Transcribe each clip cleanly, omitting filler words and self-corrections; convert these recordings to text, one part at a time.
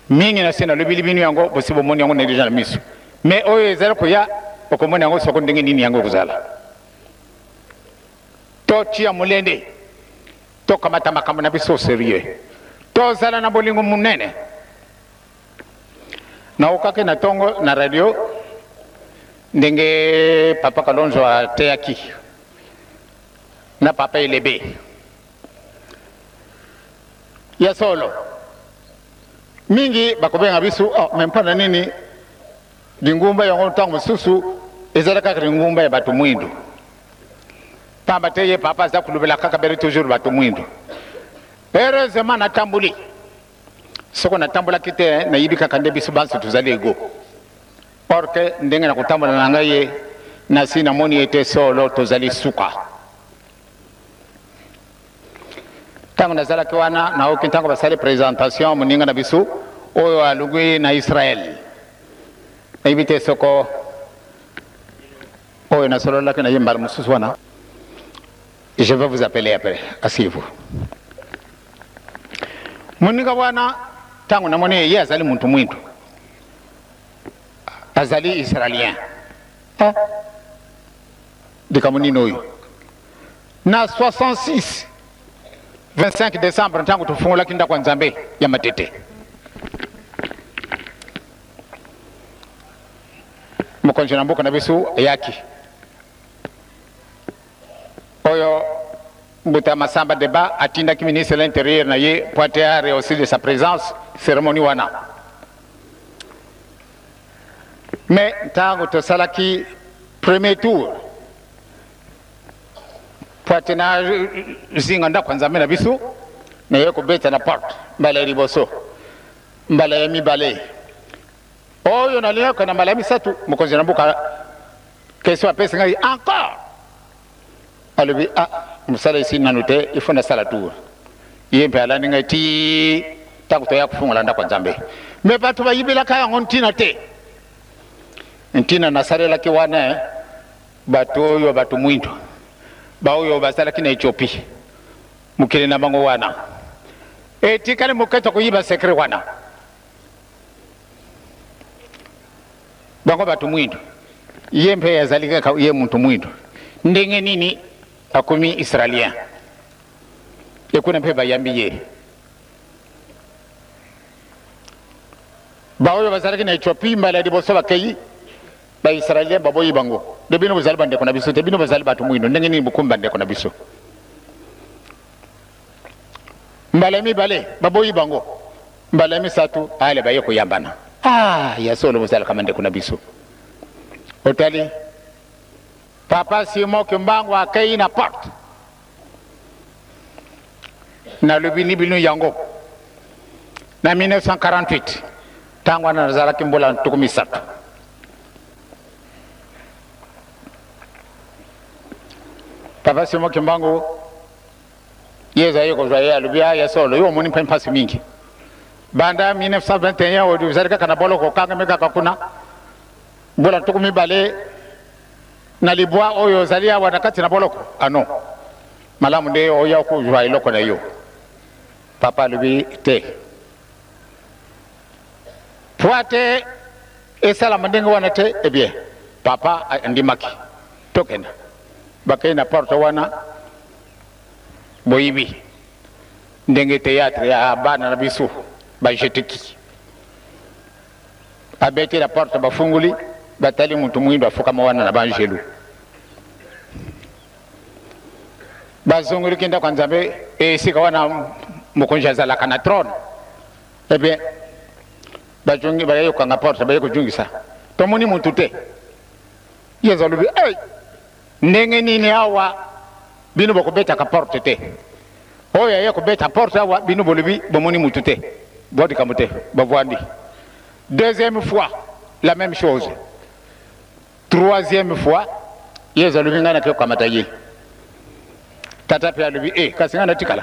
Mingi na se nalobeli bino yango, bosi bomoni yango na deja na miso. Mais oyo ezali koya, okomona yango soko ndenge nini yango ekozala. Totia molende, tokamata makambo na biso serieux, tozala na bolingo monene. Naokaki na tongo na radio ndenge papa Kalonzo ateyaki na papa Elebe. Ya solo, mingi bakobenga biso oh, me mpo na nini lingumba yango ntango mosusu ezala kaka lingumba ya bato mwindu? Pamba te ye papa aza kolobela kaka bele toujours bato mwindu. Heureusement natamboli, soko natambolaki te nayebi kaka nde biso banso tozali ego. Or ke ndenge na kotambola na ngai ye nasi namoni ete solo tozali suka. Ntango nazalaki wana, naoki ntango basali presentation moninga na biso oyo alongwi na Israël. Nayebi te soko oyo nasololaki na ye mbala mosusu wana. Je vais vous appeler après. Asseyez-vous. Moninga wana ntango namoni ye, ye azali moto mwindu, azali israélien. Eh? Likambo nini oyo? Na 66 25 décembre, ntango tofungolaki ndako ya Nzambe ya Matete, mokonzi na mboka na biso ayaki, oyo Mbuta Masamba Deba atindaki ministre de l'Intérieur na ye po ate a rehausser de sa présence cérémonie wana. Mais ntango tosalaki premier tour po ate na zinga ndako ya Nzambe na biso, naye kobeta na porte mbala ya liboso, mbala ya mibale, oyo nalingaki na mbala ya misato, mokonzi na mboka question apesi ngai encore, alobi ah, mosala esili nanu te, il faut nasala tour. Ye mpe alandi ngai ti ntango toya kofungola ndako ya Nzambe. Me bato bayibelaka yango ntina te. Ntina nasalelaki wana bato oyo bato mwindo baoyo bazalaki na Ethiopie, mokili na bango wana etikali moke tokoyiba sekre wana. Bango bato mwindo, ye mpe azali kaka ye moto mwindo, ndenge nini akomi israelien? Ekuna mpe bayambi ye. Baoyo bazalaki na Ethiopie mbala ya liboso bakei, Baisraelien baboyi bango. Nde bino bozali bandeko na biso te, bino bozali bato mwindo, ndenge nini bokomi bandeko na biso? Mbala ya mibale baboyi bango, mbala ya misato ale baye koyambana. Ah, ya solo bozalaka bandeko na biso. Otali papa Simon Kimbangu akei na porte, nalobi ni bino yango na 1948, ntango wana nazalaki mbula 30. Papa Simon Kimbangu ye ezali kozwa ye, alobi ah, ya solo yo omoni mpe mpasi mingi banda 1921 oyo ozali kaka na boloko, okangami kaka kuna mbula 29 oyo ozali awa na kati na boloko. Ano malamu nde oya kozwa eloko na yo. Papa alobi te, po ate esalama ndenge wana te. Eh bien, papa andimaki, tokenda. Bakei na porte wana, boyibi ndenge théâtre ya bana na biso bajeteki. Abeti na porte, bafungoli, batali mutu mwindo afukama wana na banjelu. Bazongoliki ndako ya Nzambe esika wana mokonzi azalaka na trône. Eh bien, bazongi, baye kokanga porte, baye kozongisa, tomoni mutu te. Yezu alobi hey, ndenge nini awa bino bokobetaka porte te? Oyo aye kobeta porte awa, bino bolobi bomoni mutu te, bo likambo te, bavwandi. Deuxième fois la même chose, troisième fois Yezu alobi ngai nake kokamata ye. Tata mpe alobi e, kasi ngai natikala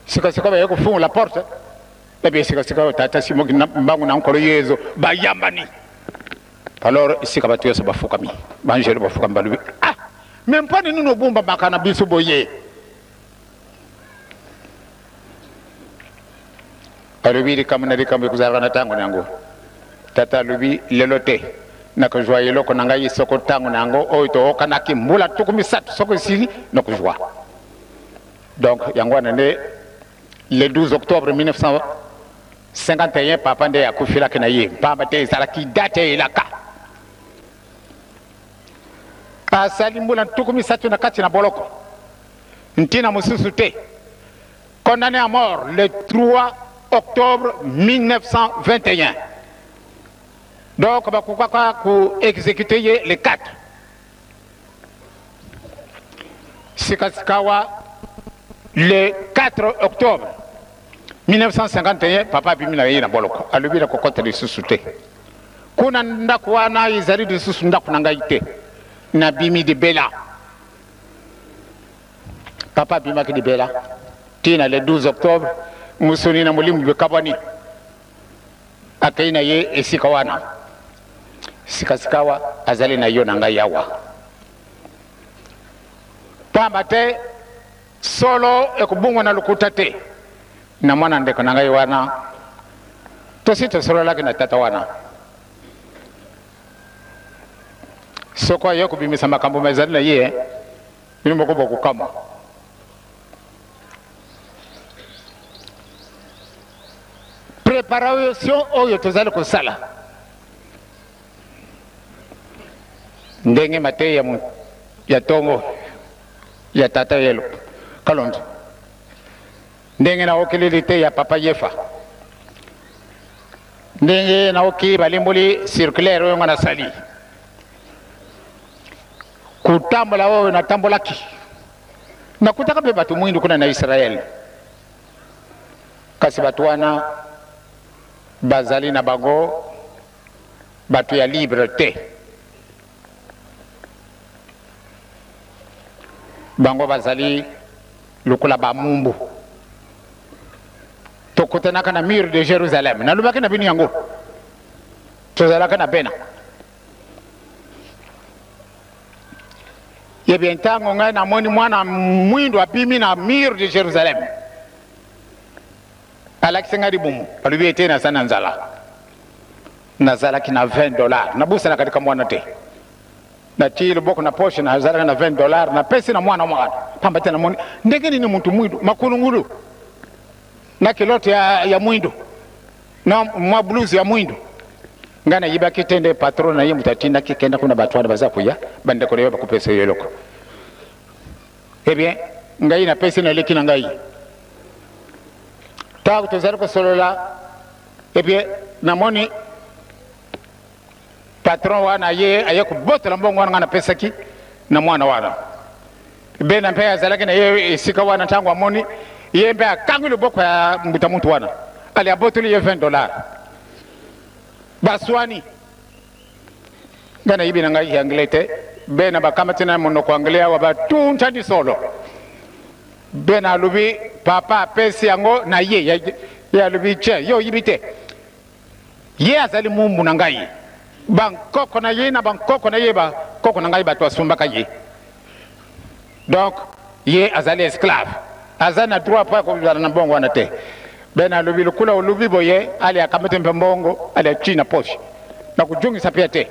sikasika. Baye kofungola porte, ebe sikasika oyo tata Simoki mbangu na Nkolo Yezu bayambani. Alors esika bato nyonso bafukami, banjelu bafukami, balobi ah, me mpo nini obombamaka na biso boye? Alobi likambo na likambo ekozalaka na ntango na yango. Tata alobi lelo te nakozwa eloko na ngai soko ntango na yango oyo tookanaki mbula 30 soko esili nakozwa. Donc yango wana nde le 12 octobre 1951 papa nde akufelaki na ye, mpamba te ezalaki date elaka. Asali mbula 30 na kati na boloko, ntina mosusu te. Condamné à mort le 3 octobre 1921. Donc bakokaka ko exécuter ye le 4. Sikasikawa le 4 octobre 1951 papa abimi na ye na boloko, alobi na kokota lisusu te kuna ndako wana ezali lisusu ndako na ngai te, nabimi libela. Papa abimaki libela tii na le 12 octobre, mosuni na molimo bikabwani, akei na ye esika wana. Sikasikawa azali na yo na ngai awa, pamba te solo ekobungwa na lokuta te. Na mwana ndeko na ngai wana tosi tosololaki na tata wana, soko aye kobimisa makambo mazali na ye, bino moko bokokamwa. Preparation oyo tozali kosala ndenge mateya ya tongo ya tata Yelo Kalonzo, ndenge naokeli liteya ya papa Yefa, ndenge naoki balimboli circulaire oyo nga nasali, kotambola oyo natambolaki, nakutaka mpe bato mwindu kuna na Israel, kasi bato wana bazali na bango bato ya libre te. Bango bazali lokola bamumbu. Tokutanaka na mur de Jérusalem, nalobaki na bino yango, tozalaka na bena ye bien. Ntango ngai namoni mwana mwindu abimi na mur de Jérusalem, alakisi ngai libumu, alobi ete naza na nzala. Nazalaki na 20 $, nabusanaka likambo wana te. Natii loboko na poche, nazalaki na 20 $, napesi na mwana mwana, pamba te namoni ndenge nini mutu mwindu makulungulu na culotte ya mwindu na mwa blouse ya mwindu. Ngai nayibaki te, nde patron na ye moto atindaki: kenda kuna, bato wana baza koya, bandeko na yo bakopesa yo eloko. Eh bien, ngai napesi, naleki na ngai. Ntango tozali kosolola, eh bien, namoni patron wana ye aye kobotola mbongo wana ngai napesaki na mwana wana. Bena mpe azalaki na ye esika wana. Ntango amoni ye mpe akangi loboko ya mbuta mutu wana, ale abotoli ye 20 $. Baswani. Ngai nayibi na ngai anglais te. Bena bakamati na monoko anglais awa, batuntani solo. Bena alobi papa apesi yango na ye. Ye alobi tie yo oyibi te, ye azali mumbu na ngai, bankoko na ye na bankoko na ye, bakoko na ngai bato asumbaka ye, donc ye azali esclave, aza na droit mpo akozala na mbongo wana te. Bena alobi lokola olobi boye, ali akamati mpe mbongo, ali atii na poche, na kojungisa mpe te,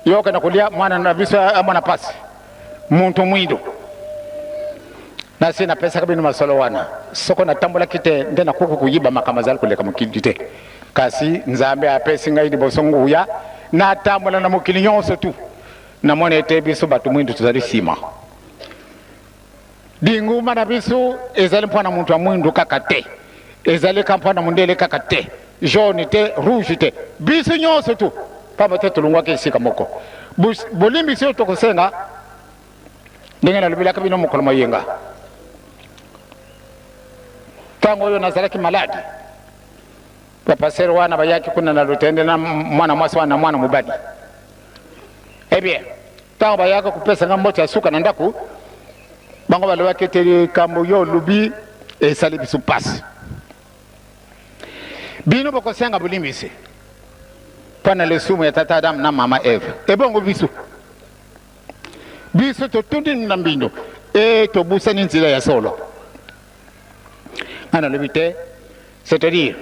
yo okenda kolia, mwana na biso amona pasi, muntu mwindo. Nasi napesaka bino masolo wana. Soko natambolaki te nde nakoki koyiba makambo azali koleka mokili te, kasi Nzambe apesi ngai liboso nguya natambola na mokili nyonso tu, namoni ete biso bato mwindu tozali nsima. Linguma na biso ezali mpo na moto ya mwindu kaka te, ezali ka mpo na mondele kaka te, jaune te, rouge te, biso nyonso tu, pamba te tolongwaki esika moko. Bolimbisi oyo tokosenga, ndenge nalobelaka bino mokolo moyenga, ntango oyo nazalaki malade, bapasteur wana bayaki kuna na Lutende na mwana mwasi wana na mwana mobali. Eh bien, ntango bayaka kopesa nga mbote ya suka na ndako, bango balobaki ete likambo yo olobi esali biso mpasi, bino bokosenga bolimbisi mpo na lisumu ya tata Adamu na mama Eve. Ebongo biso, biso totundi na mbindo e tobusani nzela ya solo. Nga nalobi te, c'est-à-dire